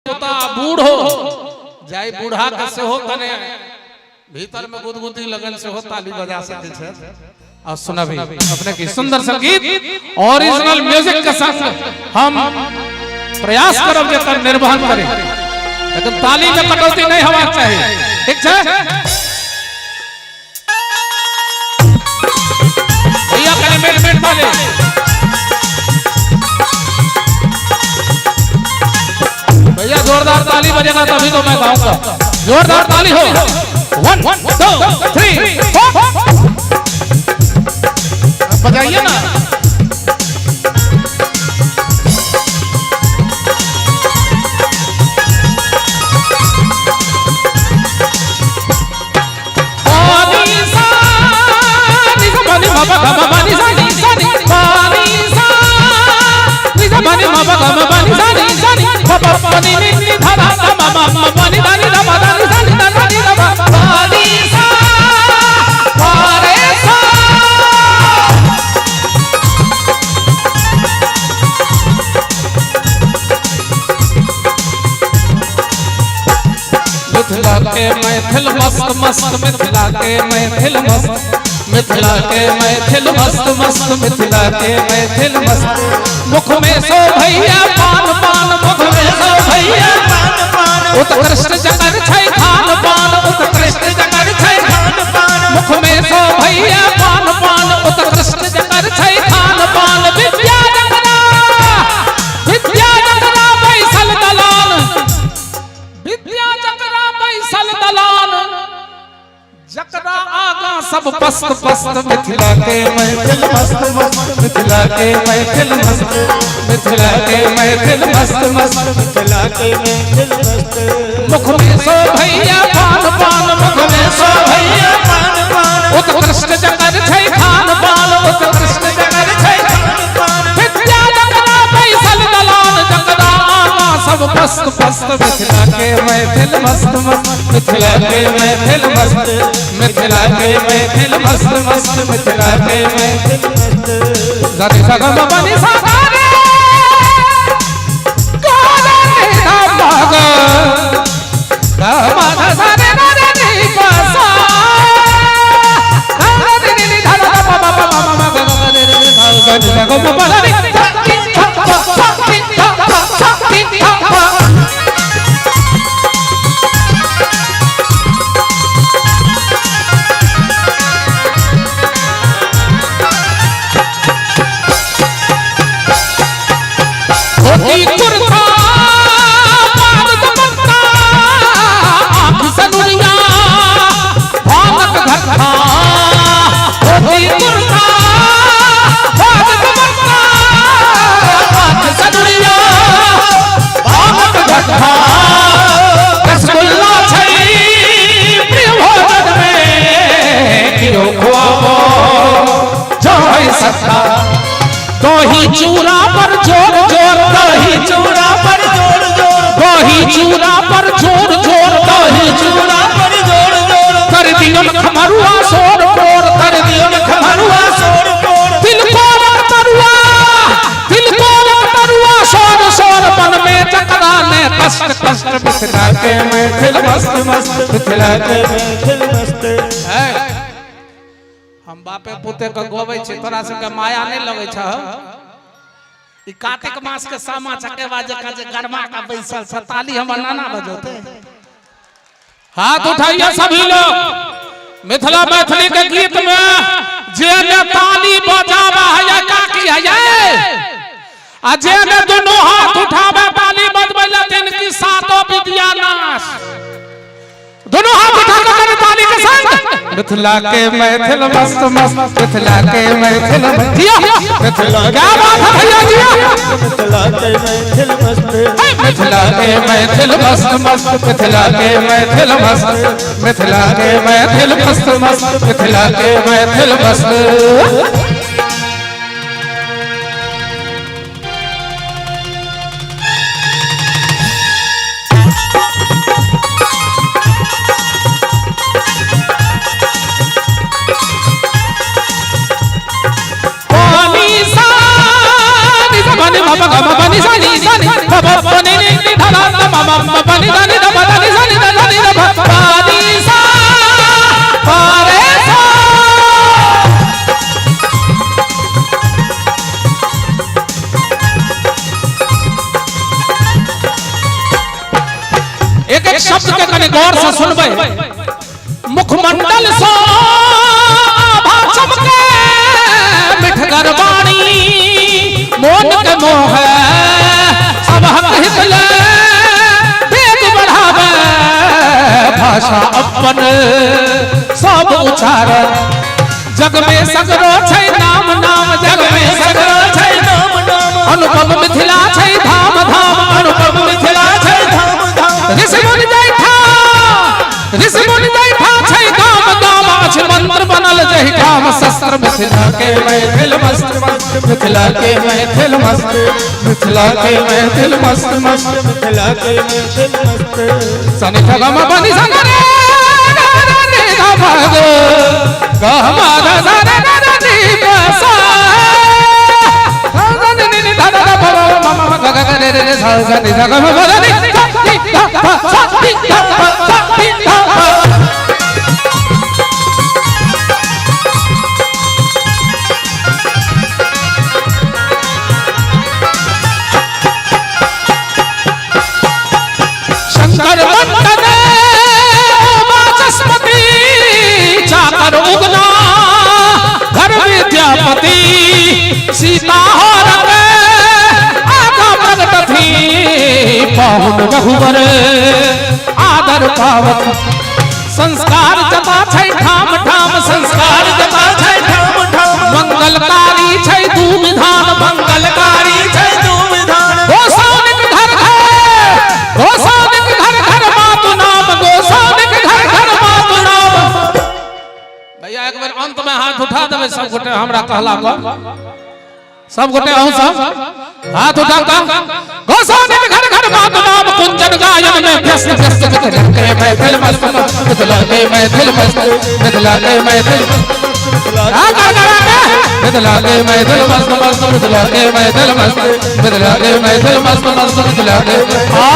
पुता बूढ़ हो जाय, बूढ़ा के सेहो कने भीतर में गुदगुदी लगन सेहो ताली बजा सकै छै। और सुनबी अपने की सुंदर संगीत ओरिजिनल म्यूजिक के संग हम प्रयास करब जे एकर निर्वहन करी, लेकिन ताली में कटौती नहीं होबाक चाही। ठीक छै भैया, कने मिनट मिनट ताली। भैया जोरदार ताली बजेगा तभी तो मैं गाऊंगा। जोरदार ताली हो। 1 2 3 4 बजाइए ना। मिथिला के मैथिल मस्त मस्त, मिथिला के मैथिल मस्त, मिथिला के मैथिल मस्त मस्त, मिथिला के मैथिल मस्त। मुख में सो भैया पान पान, मुख में सो भैया पान पान, उत्कृष्ट जकर छै खान पान, उत्कृष्ट जकर छै खान पान। मुख में सो भैया पान पान, उत्कृष्ट जकर छै खान पान। विद्या जकरा, विद्या जकरा बैसल दलान, विद्या जकरा बैसल दलान, जकरा आगा सब पस्त पस्त। मिथिला के मैथिल मस्त मस्त, मिथिला के मैथिल मस्त, मिथिला के मैथिल मस्त मस्त, मिथिला के मैथिल मस्त। मुख में सो भैया पान पान, मुख में सो भैया पान पान, उत्कृष्ट जकर छै खान पान, उत्कृष्ट जकर छै खान पान। विद्या जकरा बैसल दलान, जकरा आगा सब पस्त पस्त। मिथिला के मैथिल मस्त मस्त, मिथिला के मैथिल मस्त, मिथिला के मैथिल मस्त मस्त, मिथिला के मैथिल मस्त। सरे सा ग म प नि सा गा रे गा रे नि धा म ग ग म ध सा रे रा रे नि प सा गा रे नि नि धा धा प प प म म ग ग रे रे धा ग नि सा ग म प ध नि धा नि धा प सा नि धा प सा नि धा प। धोती कुर्ता पाग दुपट्टा, आँख सनुरिया भानक घट्टा। धोती कुर्ता पाग दुपट्टा, आँख सनुरिया भानक घट्टा। रसगुल्ला छै प्रिय भोजन में, कियो खुआबो जो है सत्ता। दही चूरा पर जोर जोर, दही चूरा पर जोर जोर, दही चूरा पर जोर जोर, दही चूरा पर जोर जोर। कर दियो खमरुआ सोर पोर, कर दियो खमरुआ सोर पोर। तिलकोरक तरुआ, तिलकोरक तरुआ सोर सोर। मन में जकरा ने कष्ट कष्ट। मिथिला के मैथिल मस्त मस्त, मिथिला के मैथिल मस्त। हम बापे पुते के गोबै छी, तोरा सबके माया नहीं लगै छ। ई कार्तिक मास के सामा चकेवा जकाँ जे गरमा का बैसल छ, ताली हमर नाना बजौते। हाथ उठाइए सभी लोग। मिथिला मैथिली के गीत में जे ने ताली बजावा है या काकी है आ जे ने दोनों हाथ उठावे ताली बजबै ला, तिनकी सातो विद्या नाश। दोनों हाथ उठा के करें ताली के संग। मिथिला के मैथिल मस्त मस्त, मिथिला के मैथिल जिया, मिथिला क्या बात है भैया जिया। मिथिला के मैथिल मस्त, मिथिला के मैथिल मस्त मस्त, मिथिला के मैथिल मस्त, मिथिला के मैथिल मस्त मस्त, मिथिला के मैथिल मस्त। पानी सा नि सा म नि म प ग म प नि सा नि सा नि प प प नि नि नि ध ध म म म प नि ध नि ध प ध नि सा नि ध ध नि ध प प नि सा प रे सा। एक एक शब्द के कने गौर से सुनबै। मुखमंडल सो आभा चमके, मिठगर वाणी मोन के मोह, सब हक हित ले वेग बढ़ावे, भाषा अपन सब उचार, जग में सगरो छै नाम नाम, जग में सगरो छै नाम नाम, अनुपम मिथिला छै धाम धाम, अनुपम मिथिला छै धाम धाम, ऋषि मुनि जैठा, ऋषि मुनि जैठा छै गाम गाम, अछि मंत्र बनल जहि ठाम, शस्त्र मिथिला के मैथिल मस्त, मिथिला के मैथिल मस्त, मिथिला के मैथिल मस्त मस्त, मिथिला के मैथिल मस्त। सनि ठगम बनि सगरे रे ग ग म ध स रे रे रे नि प सा ध नि नि ध ध प प म म ग ग रे रे रे सा सा नि ध ग म प ध नि ध नि ध प सा नि ध प सा नि ध प। शंकर मंडन वाचस्पति, चाकर उगना घर विद्यापति, सीता हरत आगा प्रगट थी, पाहुन रघुवर आदर पावत, संस्कार जता छै ठाम ठाम, संस्कार जता छै ठाम ठाम, मंगलकारी छै दू विधान, मंगलकारी छै दू विधान, गोसाउनिक घर घर, गोसाउनिक घर घर मातु नाम, गोसाउनिक घर घर मातु नाम। भैया एक बेर अंत में हाथ उठा देबै सब गोटे हमरा कहला पर, सब गोटे अहूँ सब हाथ उठा का। गोसाउनिक घर घर मातु नाम, कुंजन गायन में व्यस्त व्यस्त, मिथिला के मैथिल मस्त, मिथिला के मैथिल मस्त, मिथिला के मैथिल मिथिला के मैथिल मस्त मस्त, मिथिला के मैथिल मस्त, मिथिला के मैथिल मस्त मस्त, मिथिला के आ।